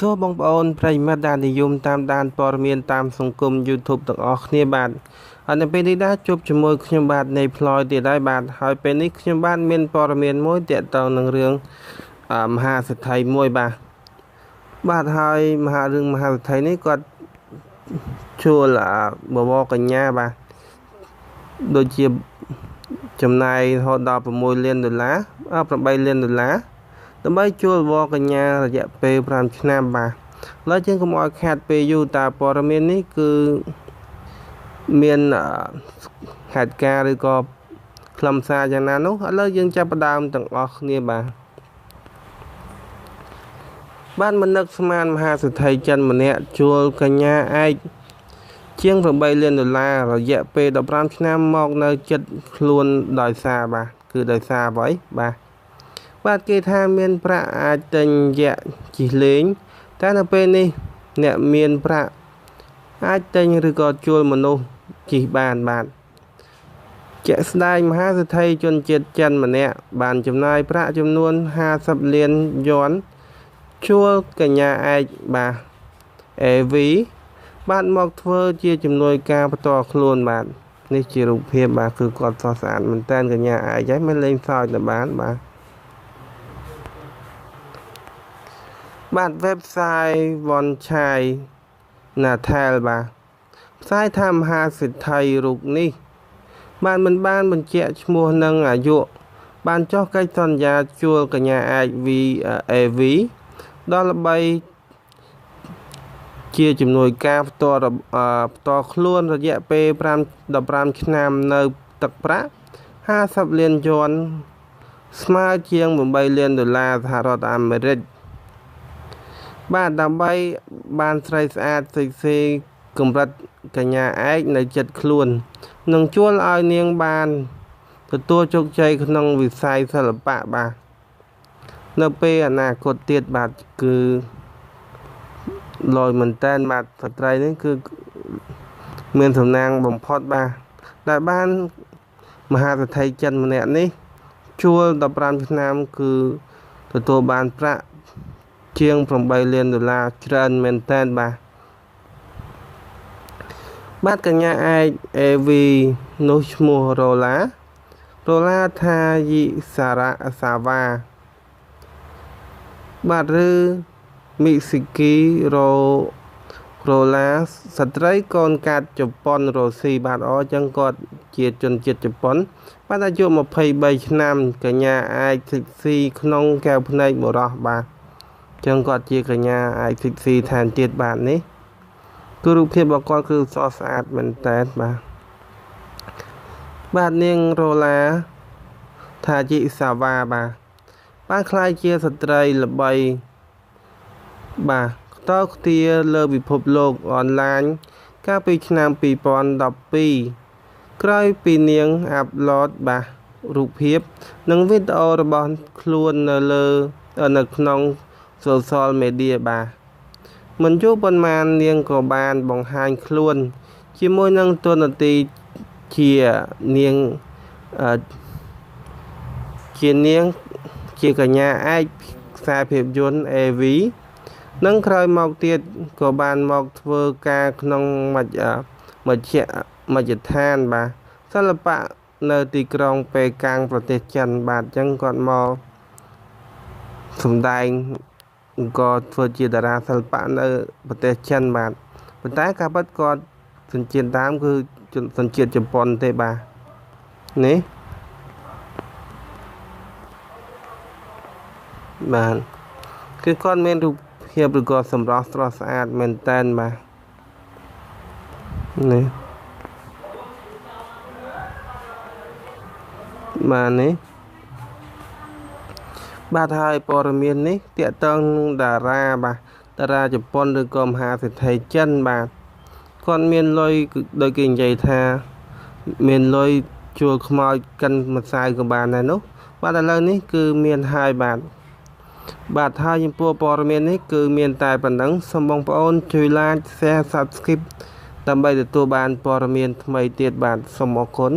សួរបងប្អូនប្រិយមិត្តដែលនិយមតាមដានព័ត៌មានតាមសង្គម YouTube ទាំងអស់គ្នាបាទហើយនៅពេលនេះដែរជួបជាមួយខ្ញុំបាទនៃផ្លយទៀតហើយបាទហើយពេលនេះខ្ញុំបាទមានព័ត៌មានមួយទាក់ទងនឹងរឿងមហាសេដ្ឋីមួយបាទបាទហើយមហារឿងមហាសេដ្ឋីនេះគាត់ជួលបវរកញ្ញាបាទដូចជាចំណាយរហូតដល់6លានដុល្លារ8លានដុល្លារដើម្បីជួលបវរកញ្ញារយៈពេល5ឆ្នាំបាទឡើយជាងកុំឲ្យខាតពេលយូរតើព័ត៌មាននេះគឺមានហេតុការណ៍ឬក៏ខ្លឹមសារយ៉ាងណានោះឥឡូវយើងចាប់ផ្ដើមទាំងអស់គ្នាបាទបានមនឹកស្មានមហាសេដ្ឋីចិនម្នាក់ជួលកញ្ញាឯកជាង8លានដុល្លាររយៈពេល15ឆ្នាំមកនៅចិត្តខ្លួនដោយសារបាទគឺដោយសារអ្វីបាទបាទគេថាមានប្រាក់អាចទិញយៈជិះលេងតែនៅពេលនេះអ្នកមានប្រាក់អាចទិញឬក៏ជួលមនុស្សជិះបានបាទជាក់ស្ដែងមហាសេដ្ឋីជនជាតិចិនម្នាក់បានចំណាយប្រាក់ចំនួន50លានយួនជួលកញ្ញាឯកបាទ AV បានមកធ្វើជាជំនួយការផ្ទាល់ខ្លួនបាទនេះជារូបភាពបាទគឺគាត់ស្រស់ស្អាតមែនតើកញ្ញាឯកហើយមិនលេងសើចទៅបានបាទបាទ website វ៉ុនឆាយណាថែលបាទផ្សាយថាមហាសេដ្ឋីរូបនេះបានមិនបានបញ្ជាក់ឈ្មោះនិងអាយុបានចុះកិច្ចសន្យាជួលកញ្ញាឯក VAV ដល់ល្បីជាជំនួយការផ្ទាល់ខ្លួនរយៈពេល15ឆ្នាំនៅទឹកប្រាក់50លានយួនស្មើជាង8លានដុល្លារសហរដ្ឋអាមេរិកបាទដើម្បីបានស្រីស្អាតសេកស៊ីកម្រិតកញ្ញាឯកនៅចិត្តខ្លួននិងជួលឲ្យនាងបានទទួលជោគជ័យក្នុងវិស័យសិល្បៈបាទនៅពេលអនាគតទៀតបាទគឺលយមែនតើបាទស្ត្រីនេះគឺមានសំណាងបំផុតបាទដែលបានមហាសេដ្ឋីចិនម្នាក់នេះជួល15ឆ្នាំគឺទទួលបានប្រាក់ជាង8លានដុល្លារច្រើនមែនតើបាទបាទកញ្ញាឯក AV នោះឈ្មោះរ៉ូឡាថាយិសារៈសាវ៉ាបាទឬមីស៊ីគីរ៉ូឡាស្ត្រីកូនកាត់ជប៉ុនរុស្ស៊ីបាទអចឹងគាត់ជាជនជាតិជប៉ុនបាទអាយុ23ឆ្នាំកញ្ញាឯកសិកស៊ីក្នុងកែវភ្នែកបុរសបាទចឹងគាត់ជាកញ្ញាឯកសិកស៊ីថែមទៀតបាទនេះគឺរូបភាពរបស់គាត់គឺស្រស់ស្អាតមែនតើបាទបាទនាងរ៉ូឡាថាជីសាវ៉ាបាទបានក្លាយជាស្ត្រីល្បីបាទខ្ទខ្ទាលើពិភពលោកអនឡាញកាលពីឆ្នាំ2012ក្រោយពីនាងអាប់ឡូតបាទរូបភាពនិងវីដេអូរបស់ខ្លួននៅក្នុង social media បាទមិនយូរប៉ុន្មាននាងក៏បានបង្ហាញខ្លួនជាមួយនឹងតួនាទីជានាងជាកញ្ញាឯកខ្សែភាពយន្ត AV និងក្រោយមកទៀតក៏បានមកធ្វើការក្នុងមជ្ឈដ្ឋានបាទសិល្បៈនៅទីក្រុងប៉េកាំងប្រទេសចិនបាទអញ្ចឹងគាត់មកសម្ដែងក៏ធ្វើជាតារាសិល្បៈនៅប្រទេសចិនបាទប៉ុន្តែការពិតគាត់សញ្ជាតិដើមគឺសញ្ជាតិជប៉ុនទេបាទនេះបាទគឺគាត់មានរូបភាពឬក៏សម្រស់ស្រស់ស្អាតមែនតើបាទនេះបាទនេះបាទហើយព័ត៌មាននេះទាក់ទងនឹងតារាបាទតារាជប៉ុនឬក៏មហាសេដ្ឋីចិនបាទគាត់មានលុយដោយគេនិយាយថាមានលុយជួលខ្មោចកិនម្សៅក៏បានដែរនោះបាទឥឡូវនេះគឺមានហើយបាទបាទហើយចំពោះព័ត៌មាននេះគឺមានតែប៉ុណ្ណឹងសូមបងប្អូនជួយ Like Share Subscribe ដើម្បីទទួលបានព័ត៌មានថ្មីទៀតបាទសូមអរគុណ